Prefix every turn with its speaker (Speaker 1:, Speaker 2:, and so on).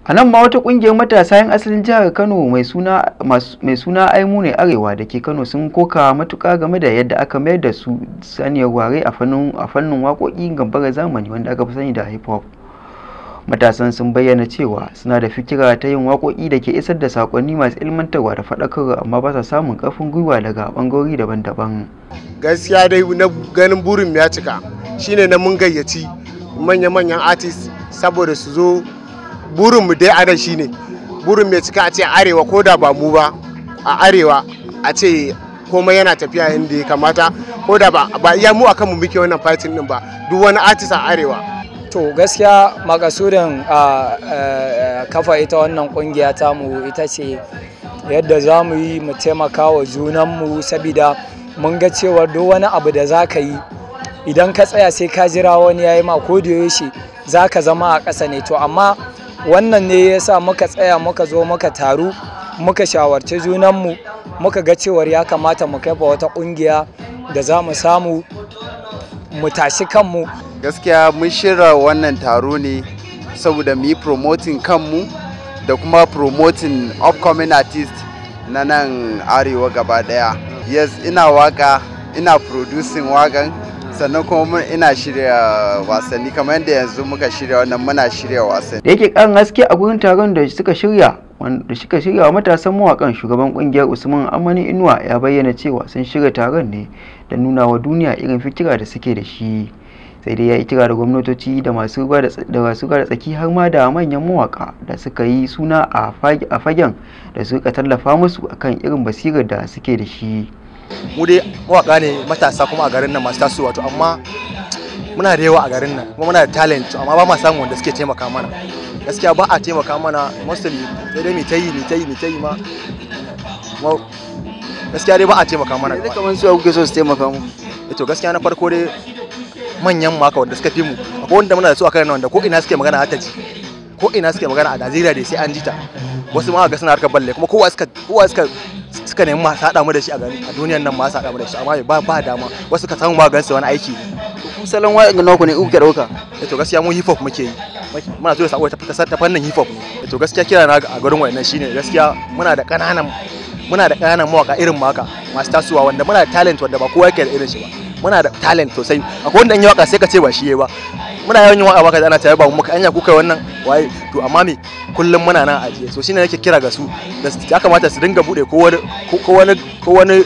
Speaker 1: A nan ma wata kungiyar matasa 'yan asalin jihar Kano mai suna Aimu ne Arewa da ke Kano sun koka matuka game da yadda aka mayar da su saniyar ware a fannin waƙoƙin gambarar zamani wanda aka fi sani da hip hop. Matasan sun bayyana cewa suna da fikira ta yin waƙoƙi da ke isar da saƙonni masu ilmantarwa da faɗakarwa, amma ba sa samun ƙarfin gwiwa daga ɓangarori daban-daban.
Speaker 2: Gaskiya dai na ganin burin ya cika shine na mun gayyaci manya-manyan artist saboda su zo. Burinmu dai a nan shine burin mai cika a ce arewa, ko da ba mu ba a arewa a ce komai yana tafiya inda ya kamata, ko da ba iya mu akan mu muke wannan fighting din ba, duk wani artist a arewa.
Speaker 3: To gaskiya makasudin kafa ita wannan kungiya tamu ita ce yadda za mu yi mu taimaka wa junanmu, sabida mun ga cewa duk wani abu da za ka yi idan ka tsaya sai ka jira wani ya yi ma, ko da yaushe za ka zama a ƙasa ne. To amma wannan ne ya sa muka tsaya muka zo muka taru muka shawarci junanmu, muka ga cewar ya kamata mu kafa wata ƙungiya da za mu samu mu tashi kanmu.
Speaker 4: Gaskiya mun shirya wannan taro ne saboda mu yi promoting kanmu da kuma promoting upcoming artist na nan arewa gaba daya. Yes, ina waka, ina producing wakan, sannan kuma ina shirya wasanni kamar yadda yanzu muka shirya wannan, muna shirya wasanni.
Speaker 1: Da yake kan haske a gurin taron da suka shirya wanda suka shirya wa matasan mawakan, shugaban kungiyar Usman Amani Inuwa ya bayyana cewa sun shirya taron ne da nuna wa duniya irin fikira da suke da shi. Sai dai ya yi kira da gwamnatoci da masu ruwa da tsaki har ma da manyan mawaka da suka yi suna a fagen da suka tallafa musu akan irin basirar da suke da shi.
Speaker 5: Mu dai mawaka ne matasa kuma a garin nan masu tasowa, to amma muna da yawa a garin nan kuma muna da talent, amma ba ma samun wanda suke taimaka mana. Gaskiya ba a taimaka mana mostly, sai dai mu ta yi mu ta yi mu ta yi ma. Gaskiya dai ba a taimaka mana.
Speaker 1: Yanzu kamar su kuke so su taimaka mu?
Speaker 5: To gaskiya na farko dai manyan maka wanda suka fi mu, akwai wanda muna da su a kan wanda ko ina suke magana ta ji, ko ina suke magana a Najeriya dai sai an ji ta. Wasu ma ga suna harkar balle kuma kowa suka nemi masu haɗa mu da shi a duniyan nan, masu haɗa mu da shi, amma ba dama. Wasu ka samu ma gansu wani aiki ne.
Speaker 1: Ku salon waƙan naku ne kuke ɗauka?
Speaker 5: To gaskiya mu hip hop muke yi, muna so da sako ta fannin hip hop ne. To gaskiya kira na a garin wayannan shine gaskiya muna da ƙananan mawaka irin maka masu tasowa wanda muna da talent wanda ba kowa yake da irin shi ba. Muna da talent sosai, akwai wanda in yi waka sai ka ce ba shi yayi ba. Muna yawan yin waka baka ana tare ba mu muka anya kuka wannan waye, to amma me kullum muna nan ajiye. So shine nake kira ga su da ya kamata su dinga bude ko wani